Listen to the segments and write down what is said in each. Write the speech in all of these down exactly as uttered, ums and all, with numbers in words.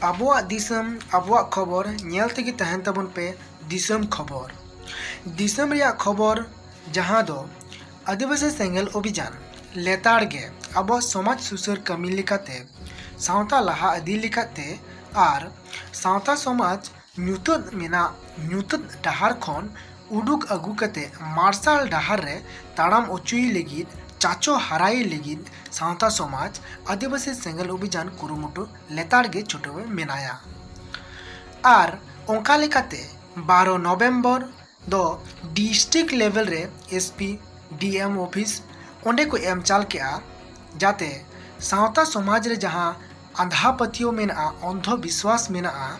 ᱟᱵᱚᱣᱟᱜ ᱫᱤᱥᱚᱢ, ᱟᱵᱚᱣᱟᱜ ᱠᱷᱚᱵᱚᱨ ᱧᱮᱞ ᱛᱮᱜᱮ ᱛᱟᱦᱮᱱ ᱛᱟᱵᱚᱱ ᱯᱮ᱾ ᱫᱤᱥᱚᱢ ᱠᱷᱚᱵᱚᱨ, ᱫᱤᱥᱚᱢ ᱨᱮᱭᱟᱜ ᱠᱷᱚᱵᱚᱨ, ᱡᱟᱦᱟᱸ ᱫᱚ ᱟᱹᱫᱤᱵᱟᱹᱥᱤ ᱥᱮᱸᱜᱮᱞ ᱚᱵᱷᱤᱡᱟᱱ ᱞᱮᱛᱟᱲ ᱜᱮ ᱟᱵᱚ ᱥᱚᱢᱟᱡᱽ ᱥᱩᱥᱟᱹᱨ ᱠᱟᱹᱢᱤ ᱞᱮᱠᱟᱛᱮ, ᱥᱟᱶᱛᱟ ᱞᱟᱦᱟ ᱤᱫᱤ ᱞᱮᱠᱟᱛᱮ ᱟᱨ ᱥᱟᱶᱛᱟ ᱥᱚᱢᱟᱡᱽ ᱧᱩᱛᱟᱹᱛ ᱢᱮᱱᱟᱜ ᱧᱩᱛᱟᱹᱛ ᱰᱟᱦᱟᱨ ᱠᱷᱚᱱ ᱩᱰᱩᱠ ᱟᱹᱜᱩ ᱠᱟᱛᱮ ᱢᱟᱨᱥᱟᱞ ᱰᱟᱦᱟᱨ ᱨᱮ ᱛᱟᱲᱟᱢ ᱚᱪᱚᱭ ᱞᱟᱹᱜᱤᱫ, ᱪᱟᱪᱚ ᱦᱟᱨᱟᱭ ᱞᱟᱹᱜᱤᱫ ᱥᱟᱶᱛᱟ ᱥᱚᱢᱟᱡᱽ ᱟᱹᱫᱤᱵᱟᱹᱥᱤ ᱥᱮᱸᱜᱮᱞ ᱚᱵᱷᱤᱡᱟᱱ ᱠᱩᱨᱩᱢᱩᱴᱩ ᱞᱮᱛᱟᱲ ᱜᱮ ᱪᱷᱩᱴᱟᱹᱣ ᱢᱮᱱᱟᱭᱟ᱾ ᱟᱨ ᱚᱱᱠᱟ ᱞᱮᱠᱟᱛᱮ ᱵᱟᱨᱚ ᱱᱚᱵᱷᱮᱢᱵᱚᱨ ᱫᱚ district level ᱨᱮ S P, D M office ᱚᱸᱰᱮ ᱠᱚ ᱮᱢ ᱪᱟᱞ ᱠᱮᱜᱼᱟ, ᱡᱟᱛᱮ ᱥᱟᱶᱛᱟ ᱥᱚᱢᱟᱡᱽ ᱨᱮ ᱡᱟᱦᱟᱸ ᱟᱸᱫᱷᱟ ᱯᱟᱹᱛᱭᱟᱹᱣ ᱢᱮᱱᱟᱜᱼᱟ, ᱚᱱᱫᱷᱚ ᱵᱤᱥᱣᱟᱥ ᱢᱮᱱᱟᱜᱼᱟ,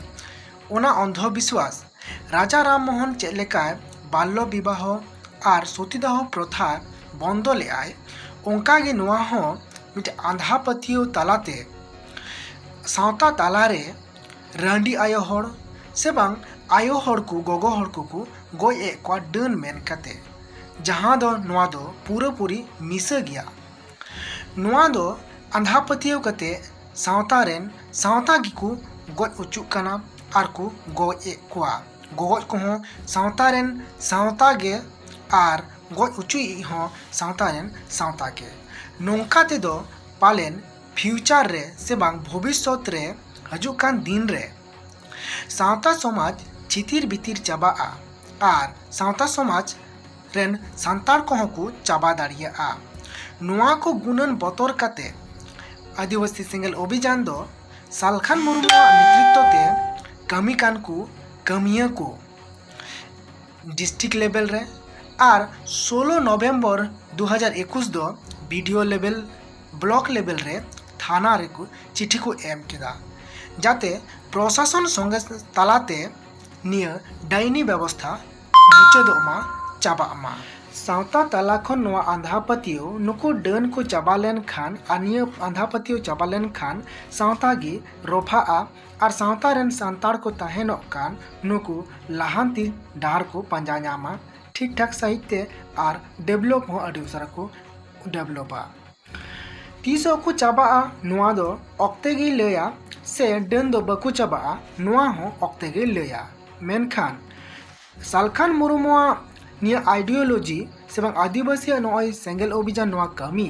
ᱚᱱᱟ ᱚᱱᱫᱷᱚ ᱵᱤᱥᱣᱟᱥ ᱨᱟᱡᱟ ᱨᱟᱢ ᱢᱳᱦᱚᱱ ᱪᱮᱫ ᱞᱮᱠᱟᱭ ᱵᱟᱞᱞᱚ ᱵᱤᱵᱟᱦᱚ ᱟᱨ ᱥᱚᱛᱤᱫᱟᱦᱚ ᱯᱨᱚᱛᱷᱟ ᱵᱚᱱᱫᱚ ᱞᱮᱫᱟᱭ, ᱚᱱᱠᱟᱜᱮ ᱱᱚᱣᱟ ᱦᱚᱸ ᱢᱤᱫᱴᱮᱱ ᱟᱸᱫᱷᱟ ᱯᱟᱹᱛᱭᱟᱹᱣ ᱛᱟᱞᱟᱛᱮ ᱥᱟᱶᱛᱟ ᱛᱟᱞᱟᱨᱮ ᱨᱟᱺᱰᱤ ᱟᱭᱳ ᱦᱚᱲ ᱥᱮ ᱵᱟᱝ ᱟᱭᱳ ᱦᱚᱲ ᱠᱚ, ᱜᱚᱜᱚ ᱦᱚᱲ ᱠᱚᱠᱚ ᱜᱚᱡ ᱮᱫ ᱠᱚᱣᱟ ᱰᱟᱹᱱ ᱢᱮᱱ ᱠᱟᱛᱮ, ᱡᱟᱦᱟᱸ ᱫᱚ ᱱᱚᱣᱟ ᱫᱚ ᱯᱩᱨᱟᱹᱯᱩᱨᱤ ᱢᱤᱥᱟᱹ ᱜᱮᱭᱟ᱾ ᱱᱚᱣᱟ ᱫᱚ ᱟᱸᱫᱷᱟ ᱯᱟᱹᱛᱭᱟᱹᱣ ᱠᱟᱛᱮ ᱥᱟᱶᱛᱟ ᱨᱮᱱ ᱥᱟᱶᱛᱟ ᱜᱮᱠᱚ ᱜᱚᱡ ᱚᱪᱚᱜ ᱠᱟᱱᱟ ᱟᱨ ᱠᱚ ᱜᱚᱡ ᱮᱫ ᱠᱚᱣᱟ᱾ ᱜᱚᱜᱚᱡ ᱠᱚᱦᱚᱸ ᱥᱟᱶᱛᱟ ᱨᱮᱱ ᱥᱟᱶᱛᱟ ᱜᱮ ᱟᱨ ᱜᱚᱡ ᱚᱪᱚᱭᱤᱡ ᱦᱚᱸ ᱥᱟᱶᱛᱟ ᱨᱮᱱ ᱥᱟᱶᱛᱟ ᱜᱮ᱾ ᱱᱚᱝᱠᱟ ᱛᱮᱫᱚ ᱯᱟᱞᱮᱱ future ᱨᱮ ᱥᱮ ᱵᱟᱝ ᱵᱷᱚᱵᱤᱥᱥᱚᱛ ᱨᱮ ᱦᱤᱡᱩᱜ ᱠᱟᱱ ᱫᱤᱱ ᱨᱮ ᱥᱟᱶᱛᱟ ᱥᱚᱢᱟᱡᱽ ᱪᱷᱤᱛᱤᱨ ᱵᱤᱛᱤᱨ ᱪᱟᱵᱟᱜᱼᱟ ᱟᱨ ᱥᱟᱶᱛᱟ ᱥᱚᱢᱟᱡᱽ ᱨᱮᱱ ᱥᱟᱱᱛᱟᱲ ᱠᱚᱦᱚᱸ ᱠᱚ ᱪᱟᱵᱟ ᱫᱟᱲᱮᱭᱟᱜᱼᱟ᱾ ᱱᱚᱣᱟ ᱠᱚ ᱜᱩᱱᱟᱹᱱ ᱵᱚᱛᱚᱨ ᱠᱟᱛᱮ ᱟᱹᱫᱤᱵᱟᱹᱥᱤ ᱥᱮᱸᱜᱮᱞ ᱚᱵᱷᱤᱡᱟᱱ ᱫᱚ ᱥᱟᱞᱠᱷᱟᱱ ᱢᱩᱨᱢᱩᱣᱟᱜ ᱱᱮᱛᱨᱤᱛᱵ ᱛᱮ ᱠᱟᱹᱢᱤ ᱠᱟᱱ ᱠᱚ ᱠᱟᱹᱢᱤᱭᱟᱹ ᱠᱚ district level ᱨᱮ ᱟᱨ ᱥᱳᱞᱳ ᱱᱚᱵᱷᱮᱢᱵᱚᱨ ᱫᱩ ᱦᱟᱡᱟᱨ ᱮᱠᱩᱥ ᱫᱚ B D O level, block level ᱨᱮ ᱛᱷᱟᱱᱟ ᱨᱮᱠᱚ ᱪᱤᱴᱷᱤ ᱠᱚ ᱮᱢ ᱠᱮᱫᱟ, ᱡᱟᱛᱮ ᱯᱨᱚᱥᱟᱥᱚᱱ ᱥᱚᱸᱜᱮ ᱛᱟᱞᱟᱛᱮ ᱱᱤᱭᱟᱹ ᱰᱟᱭᱱᱤ ᱵᱮᱵᱚᱥᱛᱷᱟ ᱢᱩᱪᱟᱹᱫᱚᱜ ᱢᱟ, ᱪᱟᱵᱟᱜ ᱢᱟ᱾ ᱥᱟᱶᱛᱟ ᱛᱟᱞᱟ ᱠᱷᱚᱱ ᱱᱚᱣᱟ ᱟᱸᱫᱷᱟ ᱯᱟᱹᱛᱭᱟᱹᱣ, ᱱᱩᱠᱩ ᱰᱟᱹᱱ ᱠᱚ ᱪᱟᱵᱟ ᱞᱮᱱᱠᱷᱟᱱ ᱟᱨ ᱱᱤᱭᱟᱹ ᱟᱸᱫᱷᱟ ᱯᱟᱹᱛᱭᱟᱹᱣ ᱪᱟᱵᱟ ᱞᱮᱱᱠᱷᱟᱱ ᱥᱟᱶᱛᱟ ᱜᱮ ᱨᱚᱯᱷᱟᱜᱼᱟ ᱟᱨ ᱥᱟᱶᱛᱟ ᱨᱮᱱ ᱥᱟᱱᱛᱟᱲ ᱠᱚ ᱛᱟᱦᱮᱱᱚᱜ ᱠᱟᱱ ᱱᱩᱠᱩ ᱞᱟᱦᱟᱱᱛᱤ ᱰᱟᱦᱟᱨ ᱠᱚ ᱯᱟᱸᱡᱟ ᱧᱟᱢᱟ ᱴᱷᱤᱠ ᱴᱷᱟᱠ ᱥᱟᱺᱦᱤᱡ ᱛᱮ ᱟᱨ develop ᱦᱚᱸ ᱟᱹᱰᱤ ᱩᱥᱟᱹᱨᱟ ᱠᱚ developᱟ᱾ ᱛᱤᱥᱚᱜ ᱠᱚ ᱪᱟᱵᱟᱜᱼᱟ, ᱱᱚᱣᱟ ᱫᱚ ᱚᱠᱛᱮ ᱜᱮᱭ ᱞᱟᱹᱭᱟ᱾ ᱥᱮ ᱰᱟᱹᱱ ᱫᱚ ᱵᱟᱠᱚ ᱪᱟᱵᱟᱜᱼᱟ, ᱱᱚᱣᱟ ᱦᱚᱸ ᱚᱠᱛᱮ ᱜᱮ ᱞᱟᱹᱭᱟ᱾ ᱢᱮᱱᱠᱷᱟᱱ ᱥᱟᱞᱠᱷᱟᱱ ᱢᱩᱨᱢᱩᱣᱟᱜ ᱱᱤᱭᱟᱹ ideology ᱥᱮ ᱵᱟᱝ ᱟᱹᱫᱤᱵᱟᱹᱥᱤᱭᱟᱜ ᱱᱚᱜᱼᱚᱭ ᱥᱮᱸᱜᱮᱞ ᱚᱵᱷᱤᱡᱟᱱ ᱱᱚᱣᱟ ᱠᱟᱹᱢᱤ,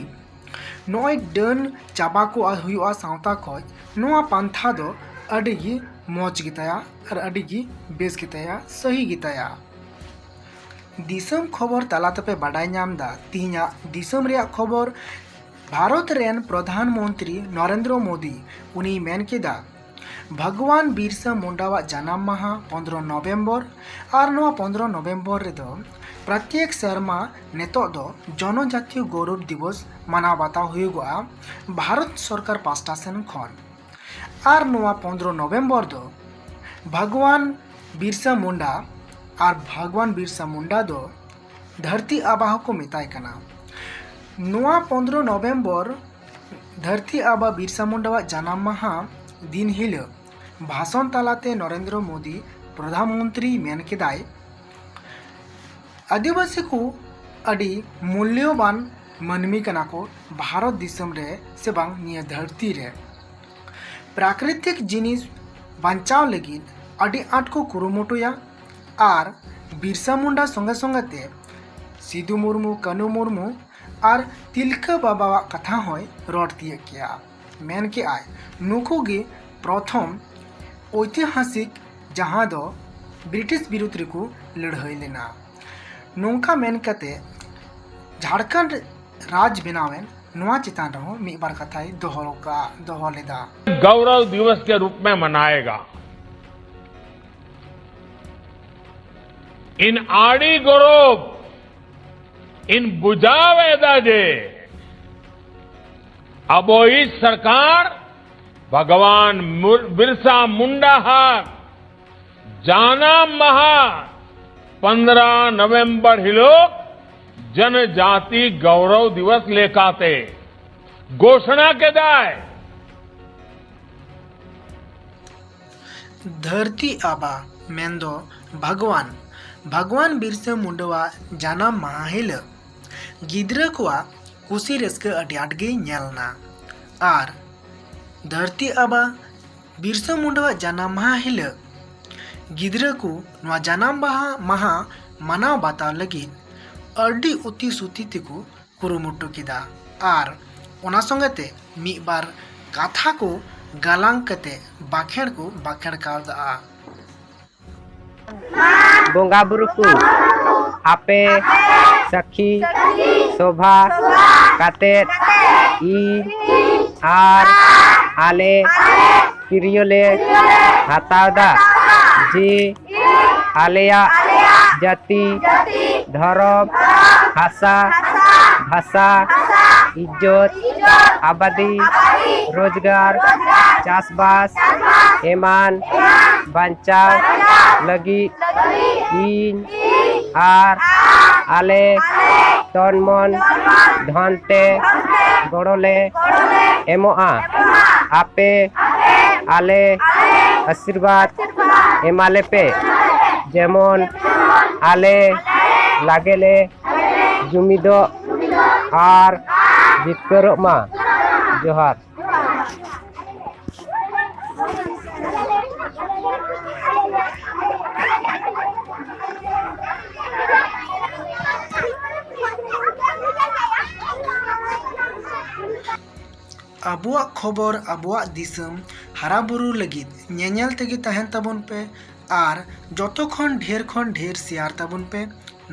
ᱱᱚᱜᱼᱚᱭ ᱰᱟᱹᱱ ᱪᱟᱵᱟ ᱠᱚ ᱦᱩᱭᱩᱜᱼᱟ ᱥᱟᱶᱛᱟ ᱠᱷᱚᱡ, ᱱᱚᱣᱟ ᱯᱟᱱᱛᱷᱟ ᱫᱚ ᱟᱹᱰᱤ ᱜᱮ ᱢᱚᱡᱽ ᱜᱮᱛᱟᱭᱟ ᱟᱨ ᱟᱹᱰᱤ ᱜᱮ ᱵᱮᱥ ᱜᱮᱛᱟᱭᱟ, ᱥᱟᱹᱦᱤ ᱜᱮᱛᱟᱭᱟ᱾ ᱫᱤᱥᱚᱢ ᱠᱷᱚᱵᱚᱨ ᱛᱟᱞᱟ ᱛᱮᱯᱮ ᱵᱟᱰᱟᱭ ᱧᱟᱢ ᱫᱟ ᱛᱤᱦᱤᱧᱟᱜ ᱫᱤᱥᱚᱢ ᱨᱮᱭᱟᱜ ᱠᱷᱚᱵᱚᱨ᱾ ᱵᱷᱟᱨᱚᱛ ᱨᱮᱱ ᱯᱨᱚᱫᱷᱟᱱ ᱢᱚᱱᱛᱨᱤ ᱱᱚᱨᱮᱱᱫᱨᱚ ᱢᱳᱫᱤ, ᱩᱱᱤᱭ ᱢᱮᱱ ᱠᱮᱫᱟ, ᱵᱷᱟᱜᱽᱣᱟᱱ ᱵᱤᱨᱥᱟ ᱢᱩᱱᱰᱟᱣᱟᱜ ᱡᱟᱱᱟᱢ ᱢᱟᱦᱟ ᱯᱚᱱᱫᱽᱨᱚ ᱱᱚᱵᱷᱮᱢᱵᱚᱨ, ᱟᱨ ᱱᱚᱣᱟ ᱯᱚᱱᱫᱽᱨᱚ ᱱᱚᱵᱷᱮᱢᱵᱚᱨ ᱨᱮᱫᱚ ᱯᱨᱚᱛᱮᱠ ᱥᱮᱨᱢᱟ ᱱᱤᱛᱚᱜ ᱫᱚ ᱡᱚᱱᱚᱡᱟᱛᱤᱭᱚ ᱜᱚᱨᱚᱵᱽ ᱫᱤᱵᱚᱥ ᱢᱟᱱᱟᱣ ᱵᱟᱛᱟᱣ ᱦᱩᱭᱩᱜᱚᱜᱼᱟ ᱵᱷᱟᱨᱚᱛ ᱥᱚᱨᱠᱟᱨ ᱯᱟᱥᱴᱟ ᱥᱮᱱ ᱠᱷᱚᱱ᱾ ᱟᱨ ᱱᱚᱣᱟ ᱯᱚᱱᱫᱽᱨᱚ ᱱᱚᱵᱷᱮᱢᱵᱚᱨ ᱫᱚ ᱵᱷᱟᱜᱽᱣᱟᱱ ᱵᱤᱨᱥᱟ ᱢᱩᱱᱰᱟ ᱟᱨ ᱵᱷᱟᱜᱽᱣᱟᱱ ᱵᱤᱨᱥᱟ ᱢᱩᱱᱰᱟ ᱫᱚ ᱫᱷᱟᱹᱨᱛᱤ ᱟᱵᱟ ᱦᱚᱸᱠᱚ ᱢᱮᱛᱟᱭ ᱠᱟᱱᱟ᱾ ᱱᱚᱣᱟ ᱯᱚᱱᱫᱽᱨᱚ ᱱᱚᱵᱷᱮᱢᱵᱚᱨ ᱫᱷᱟᱹᱨᱛᱤ ᱟᱵᱟ ᱵᱤᱨᱥᱟ ᱢᱩᱱᱰᱟᱣᱟᱜ ᱡᱟᱱᱟᱢ ᱢᱟᱦᱟ ᱫᱤᱱ ᱦᱤᱞᱳᱜ ᱵᱷᱟᱥᱚᱱ ᱛᱟᱞᱟᱛᱮ ᱱᱚᱨᱮᱱᱫᱨᱚ ᱢᱳᱫᱤ ᱯᱨᱚᱫᱷᱟᱱ ᱢᱚᱱᱛᱨᱤ ᱢᱮᱱ ᱠᱮᱫᱟᱭ, ᱟᱹᱫᱤᱵᱟᱹᱥᱤ ᱠᱚ ᱟᱹᱰᱤ ᱢᱩᱞᱞᱚᱵᱟᱱ ᱢᱟᱹᱱᱢᱤ ᱠᱟᱱᱟ ᱠᱚ ᱵᱷᱟᱨᱚᱛ ᱫᱤᱥᱚᱢ ᱨᱮ ᱥᱮ ᱵᱟᱝ ᱱᱤᱭᱟᱹ ᱫᱷᱟᱹᱨᱛᱤ ᱨᱮ᱾ ᱯᱨᱟᱠᱨᱤᱛᱤᱠ ᱡᱤᱱᱤᱥ ᱵᱟᱧᱪᱟᱣ ᱞᱟᱹᱜᱤᱫ ᱟᱹᱰᱤ ᱟᱸᱴ ᱠᱚ ᱠᱩᱨᱩᱢᱩᱴᱩᱭᱟ ᱟᱨ ᱵᱤᱨᱥᱟ ᱢᱩᱱᱰᱟ ᱥᱚᱸᱜᱮ ᱥᱚᱸᱜᱮ ᱛᱮ ᱥᱤᱫᱩ ᱢᱩᱨᱢᱩ, ᱠᱟᱹᱱᱩ ᱢᱩᱨᱢᱩ ᱟᱨ ᱛᱤᱞᱠᱟᱹ ᱵᱟᱵᱟᱣᱟᱜ ᱠᱟᱛᱷᱟ ᱦᱚᱸᱭ ᱨᱚᱲ ᱛᱤᱭᱟᱹᱜ ᱠᱮᱜᱼᱟ᱾ ᱢᱮᱱ ᱠᱮᱜᱼᱟᱭ, ᱱᱩᱠᱩ ᱜᱮ ᱯᱨᱚᱛᱷᱚᱢ ᱳᱭᱛᱤᱦᱟᱥᱤᱠ, ᱡᱟᱦᱟᱸ ᱫᱚ ᱵᱨᱤᱴᱤᱥ ᱵᱤᱨᱩᱫᱽ ᱨᱮᱠᱚ ᱞᱟᱹᱲᱦᱟᱹᱭ ᱞᱮᱱᱟ᱾ ᱱᱚᱝᱠᱟ ᱢᱮᱱ ᱠᱟᱛᱮ ᱡᱷᱟᱲᱠᱷᱚᱸᱰ ᱨᱟᱡᱽ ᱵᱮᱱᱟᱣᱮᱱ ᱱᱚᱣᱟ ᱪᱮᱛᱟᱱ ᱨᱮᱦᱚᱸ ᱢᱤᱫ ᱵᱟᱨ ᱠᱟᱛᱷᱟᱭ ᱫᱚᱦᱚ ᱠᱟᱜ, ᱫᱚᱦᱚ ᱞᱮᱫᱟ᱾ गौरव दिवस के रूप में मनाएगा। इन आड़ी गौरव, इन बुझावेदा जे अबोई सरकार भगवान मुर-, बिरसा मुंडा हा जाना महा पंद्रह नवंबर हिलोक जनजाति गौरव दिवस लेकाते घोषणा केदाय। ᱫᱷᱟᱹᱨᱛᱤ ᱟᱵᱟ ᱢᱮᱱᱫᱚ ᱵᱷᱟᱜᱽᱣᱟᱱ, ᱵᱷᱟᱜᱽᱣᱟᱱ ᱵᱤᱨᱥᱟᱹ ᱢᱩᱱᱰᱟᱹᱣᱟᱜ ᱡᱟᱱᱟᱢ ᱢᱟᱦᱟ ᱦᱤᱞᱳᱜ ᱜᱤᱫᱽᱨᱟᱹ ᱠᱚᱣᱟᱜ ᱠᱩᱥᱤ ᱨᱟᱹᱥᱠᱟᱹ ᱟᱹᱰᱤ ᱟᱸᱴ ᱜᱮ ᱧᱮᱞ ᱮᱱᱟ᱾ ᱟᱨ ᱫᱷᱟᱹᱨᱛᱤ ᱟᱵᱟ ᱵᱤᱨᱥᱟ ᱢᱩᱱᱰᱟᱣᱟᱜ ᱡᱟᱱᱟᱢ ᱢᱟᱦᱟ ᱦᱤᱞᱳᱜ ᱜᱤᱫᱽᱨᱟᱹ ᱠᱚ ᱱᱚᱣᱟ ᱡᱟᱱᱟᱢ ᱵᱟᱦᱟ ᱢᱟᱦᱟ ᱢᱟᱱᱟᱣ ᱵᱟᱛᱟᱣ ᱞᱟᱹᱜᱤᱫ ᱟᱹᱰᱤ ᱩᱛᱤ ᱥᱩᱛᱤ ᱛᱮᱠᱚ ᱠᱩᱨᱩᱢᱩᱴᱩ ᱠᱮᱫᱟ ᱟᱨ ᱚᱱᱟ ᱥᱚᱸᱜᱮ ᱛᱮ ᱢᱤᱫ ᱵᱟᱨ ᱠᱟᱛᱷᱟ ᱠᱚ ᱜᱟᱞᱟᱝ ᱠᱟᱛᱮ ᱵᱟᱠᱷᱮᱲ ᱠᱚ ᱵᱟᱠᱷᱮᱲ ᱠᱟᱣᱫᱟ᱾ ᱵᱚᱸᱜᱟ ᱵᱩᱨᱩ ᱠᱚ, ᱟᱯᱮ ᱥᱟᱹᱠᱷᱤ ᱥᱚᱵᱷᱟ ᱠᱟᱛᱮᱫ ᱤᱧ ᱟᱨ ᱟᱞᱮ ᱠᱤᱨᱭᱟᱹ ᱞᱮ ᱦᱟᱛᱟᱣ ᱫᱟ ᱡᱮ ᱟᱞᱮᱭᱟᱜ ᱡᱟᱹᱛᱤ, ᱫᱷᱚᱨᱚᱢ, ᱦᱟᱥᱟ, ᱵᱷᱟᱥᱟ, ᱤᱡᱽᱡᱚᱛ, ᱟᱵᱟᱫᱤ, ᱨᱳᱡᱽᱜᱟᱨ, ᱪᱟᱥᱵᱟᱥ ᱮᱢᱟᱱ ᱵᱟᱧᱪᱟᱣ ᱞᱟᱹᱜᱤᱫ ᱤᱧ ᱟᱨ ᱟᱞᱮ ᱛᱚᱱ ᱢᱚᱱ ᱫᱷᱚᱱ ᱛᱮ ᱜᱚᱲᱚ ᱞᱮ ᱮᱢᱚᱜᱼᱟ᱾ ᱟᱯᱮ ᱟᱞᱮ ᱟᱥᱤᱨᱵᱟᱫᱽ ᱮᱢᱟ ᱞᱮᱯᱮ, ᱡᱮᱢᱚᱱ ᱟᱞᱮ ᱞᱟᱜᱮ ᱞᱮ ᱡᱩᱢᱤᱫᱚᱜ ᱟᱨ ᱡᱤᱛᱠᱟᱹᱨᱚᱜ ᱢᱟ᱾ ᱡᱚᱦᱟᱨ᱾ ᱟᱵᱚᱣᱟᱜ ᱠᱷᱚᱵᱚᱨ, ᱟᱵᱚᱣᱟᱜ ᱫᱤᱥᱚᱢ ᱦᱟᱨᱟ ᱵᱩᱨᱩ ᱞᱟᱹᱜᱤᱫ ᱧᱮᱧᱮᱞ ᱛᱮᱜᱮ ᱛᱟᱦᱮᱱ ᱛᱟᱵᱚᱱ ᱯᱮ ᱟᱨ ᱡᱚᱛᱚ ᱠᱷᱚᱱ ᱰᱷᱮᱨ ᱠᱷᱚᱱ ᱰᱷᱮᱨ ᱥᱮᱭᱟᱨ ᱛᱟᱵᱚᱱ ᱯᱮ᱾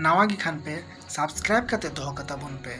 ᱱᱟᱣᱟ ᱜᱮ ᱠᱷᱟᱱ ᱯᱮ ᱥᱟᱵᱥᱠᱨᱟᱭᱤᱵ ᱠᱟᱛᱮ ᱫᱚᱦᱚ ᱠᱟᱛᱟ ᱵᱚᱱ ᱯᱮ᱾